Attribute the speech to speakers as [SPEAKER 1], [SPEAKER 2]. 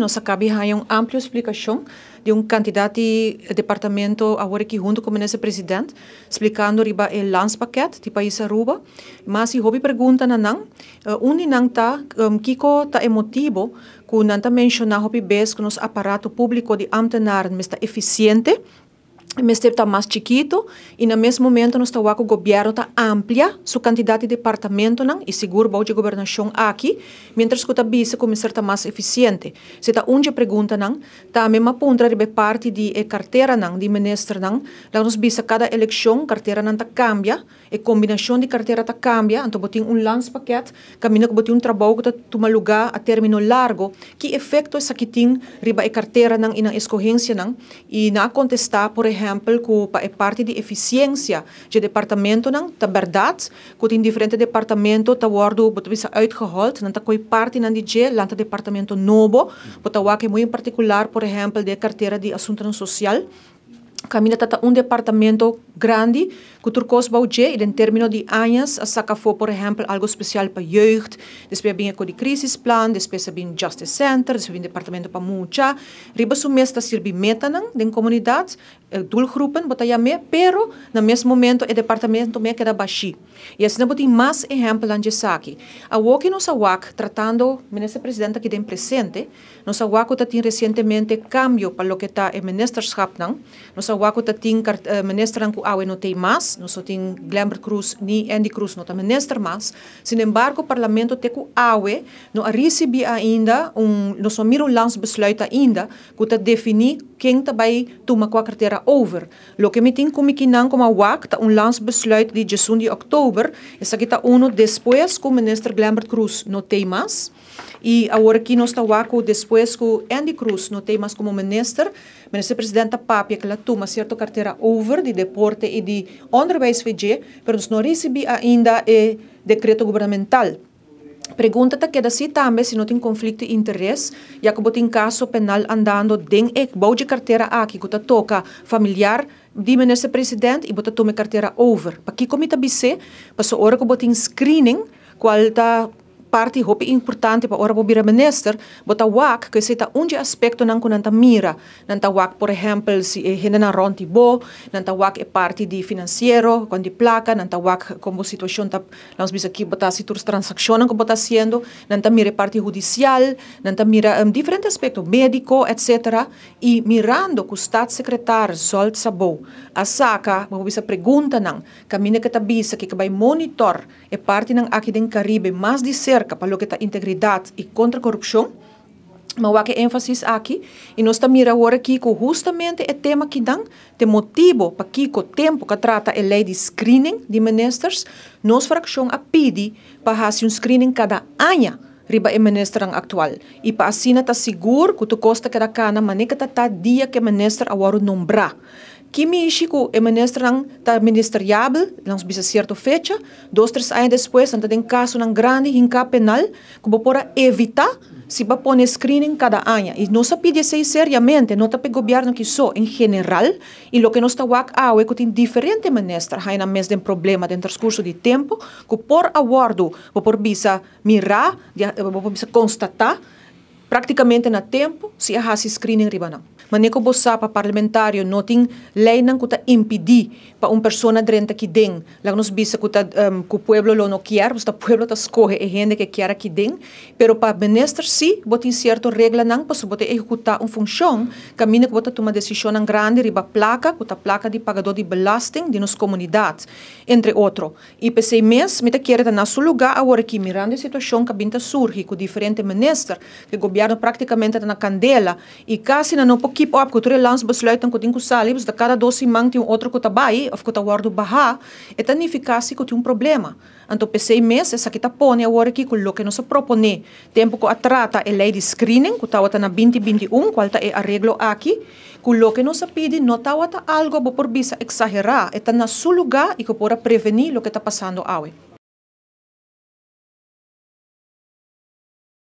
[SPEAKER 1] Nos a caba di haya un amplio splicacion di un cantidad di departamento awor aki hunto cu minister president, splicando riba e landspakket di pais Aruba. Mas e hopi pregunta na nan. Un di nan ta kico ta e motibo cu nan ta menciona hopi bes cu nos aparato publico di ambtenaren mester ta eficiente, mester ta mas chikito, y na mes momento nos ta wak cu gobierno ta amplia su cantidad di departamentonan y sigur bou di gobernacion aki, mientras cu ta bisa cu mester ta mas eficiente. Esey ta un di e preguntanan. Tambe m'a puntra riba e parti di e carteranan di ministernan. Laga nos bisa, cada eleccion carteranan ta cambia, e combinacion di cartera ta cambia, anto bo tin un landspakket, caminda cu bo tin un trabou cu ta tuma luga a termino largo. Ki efecto esaki tin riba e carteranan y nan escogencianan? Y nan a contesta, por ehempel, cu pa e parti di eficiencia dje departamentonan, ta berdad cu tin diferente departamento ta wordo, bo ta bisa, uitgehold, nan ta coy partinan di dje, lanta departamento nobo. Bo ta wak muy en particular, por ehempel, den e cartera di asuntonan social, caminda ta un departamento grandi cu tur cos bou dje, y den termino di aña a saca afo, por ehempel, algo special pa jeugd, despues a bin cu di crisisplan, despues a bin Justice Center, despues a bin departamento pa mucha. Riba su mes ta sirbi metanan den comunidad, doelgroepen, bo ta yam'e, pero na mes momento e departamento mes keda bashi. Y asina bo tin mas ehempelnan di esaki. Awor cu nos a wak, tratando minister president aki den presente, nos a wak cu tin recientemente cambio pa loke ta e ministerschapnan. Nos a wak cu tin ministernan cu awe no tin mas, nos no tin Glenbert Croes ni Endy Croes no ta minister mas. Sin embargo, parlamento te cu awe no a ricibi ainda un, nos no mira un landsbesluit ainda cu ta defini ken ta bay tuma cua cartera over. Loke mi tin cu mi kinan como wak ta un landsbesluit di 11 di october, esaki ta uno despues cu minister Glenbert Croes no tin mas. Y awor aki nos ta wak despues cu Endy Croes no tin mas como minister, minister president a papia cu el a tuma cierto cartera over di deporte y di onderwijs VG, pero nos no a ricibi ainda e decreto gubernamental. Pregunta ta keda si tambe si no tin conflicto di interes, ya cu tin caso penal andando den e bou di cartera aki cu ta toca familiar di minister president y bo ta tuma cartera over. Pakico mi ta bis'e? Paso ora cu bo tin screening, cual ta parti hopi importante pa ora bo bira minister, bo ta wak ku esey ta un di aspectonan ku nan ta mira. Nan ta wak, por ehempel, si e hendenan rond di bo, nan ta wak e parti di financiero, con di placa, nan ta wak con situacion ta, nos bisa ki bo ta haci tur transaccionnan cu bo ta haciendo, nan ta mira e parti judicial, nan ta mira diferente aspecto, medico, etc. Y mirando cu staatssecretaris Zsolt Szabó a saca, bo bisa, preguntanan, caminda cu ta bisa cu bay monitor e partinan aki den Caribe mas di cerca pa loke ta integridad y contra corupcion, m'a wak e enfasis aki y nos ta mira awor aki cu justamente e tema aki dan te motibo pakico tempo cu a trata e ley di screening di ministers, nos fraccion a pidi pa haci un screening cada aña riba e minister actual y pa asina ta sigur cu tur cos ta keda cana manera ta dia cu e minister a wordo nombra. Ki mishi cu e minister ta ministeriabel, nos bisa, cierto fecha, 2, 3 aña despues, anto den casonan grandi, hinca penal, cu bo por a evita si bo pone screening cada aña. Y nos a pidi esey seriamente, no ta pa gobierno aki so, en general, y loke nos ta wak awe cu tin diferente minister, haya nan mes den problema den transcurso di tempo, cu por a wordo, bo por bisa mira, bo por bisa constata, practicamente na tempo, si a hasi screening riba nan. Manera cu bo sa, pa parlamentario no tin leynan cu ta impedi pa un persona drenta aki den. Laga nos bisa cu ta cu pueblo lo no kier, ta pueblo ta scoge e hende cu kier aki den, pero pa minister si, bo tin cierto reglanan, pa bo ehecuta un funcion, caminda cu bo ta tuma decision grandi riba placa, cu ta placa di pagador di belasting di nos comunidad, entre otro. Y p'esey mes, mi ta kere na su lugar awor aki, mirando e situacion cu a surgi cu diferente minister, cu gobierno practicamente ta na candela y casi no por keep up cu tur e landsbesluiten cu tin cu sali, di cada 2 siman tin un otro cu ta bay of cu ta wordo baha, e ta nifica cu tin un problema. Anto, p'esey mes, esaki ta pone awor aki cu loke nos a propone, tempo cu a trata e ley di screening, cu tabata na 2021, cual ta e areglo aki, cu loke nos a pidi no tabata algo, bo por bisa, exagera, ta na su lugar y cu por preveni loke ta pasando awe.